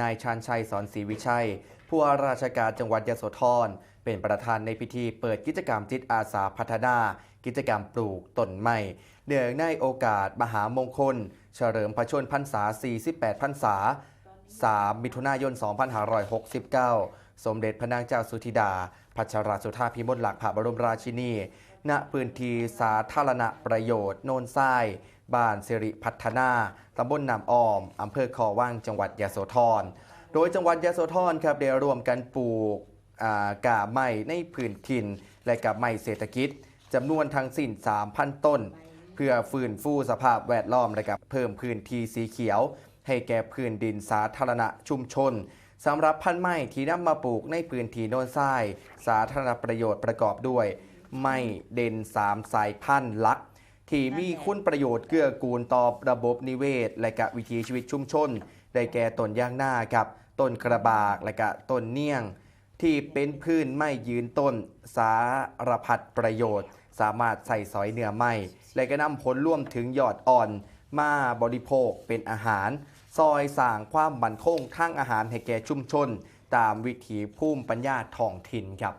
ນາຍຊານໄຊ ສອນສີວິໄຊ ຜູ້ວ່າລາຊະການຈັງຫວັດຍະໂສທອນ ເປັນປະທານໃນພິທີເປີດກິດຈະກຳຈິດອາສາພັດທະນາກິດຈະກຳປູກຕົ້ນໄມ້ ເນື່ອງໃນໂອກາດມະຫາມົງຄົນ ສະເຫຼີມພະຊົນພັນສາ ສີ່ສິບແປດພັນສາ ສາມ ມິຖຸນາຍົນ ສອງພັນຫ້າຮ້ອຍຫົກສິບເກົ້າ ສົມເດັດພະນາງເຈົ້າສຸທິດາ ພັດຊະລະສຸທາພິມົນລັກ ພະບໍລົມລາຊິນີ ນະພື້ນທີ່ສາທາລະນະປະໂຫຍດໂນນຊາຍ ບ້ານສິລິພັດທະນາ ຕຳບົນນ້ຳອ້ອມ ອຳເພີຄໍວາງ ຈັງຫວັດຍະໂສທອນ. ໂດຍຈັງຫວັດຍະໂສທອນຄັບ ໄດ້ຮ່ວມກັນປູກ ອາ ກ້າໄມ້ໃນພື້ນຖິ່ນ ແລະ ກະໄມ້ເສດຖະກິດ ຈຳນວນທັງສິ້ນ ສາມພັນຕົ້ນ ເພື່ອຟື້ນຟູສະພາບແວດລ້ອມ ແລະ ກະເພີ່ມພື້ນທີ່ສີຂຽວ ໃຫ້ແກ່ພື້ນດິນສາທາລະນະຊຸມຊົນ. ສຳລັບພັນໄມ້ທີ່ນຳມາປູກໃນພື້ນທີ່ໂນນຊາຍ ສາທາລະນະປະໂຫຍດປະກອບດ້ວຍ ໄມ້ເດັ່ນສາມສາຍພັນຫຼັກ ທີ່ມີຄຸນປະໂຫຍດເກື້ອກູນຕໍ່ລະບົບນິເວດ ແລະ ກະວິຖີຊີວິດຊຸມຊົນ ໄດ້ແກ່ຕົ້ນຢາງນາຄັບ ຕົ້ນກະບາກ ແລະ ກະຕົ້ນນຽງ ທີ່ເປັນພື້ນໄມ້ຢືນຕົ້ນສາລະພັດປະໂຫຍດ ສາມາດໃຊ້ສອຍເນື້ອໄມ້ ແລະ ກະນຳຜົນລວມເຖິງຍອດອ່ອນມາບໍລິໂພກເປັນອາຫານ, ຊ່ອຍສ້າງຄວາມໝັ້ນຄົງທາງອາຫານໃຫ້ແກ່ຊຸມຊົນຕາມວິຖີພູມປັນຍາທ້ອງຖິ່ນຄັບ.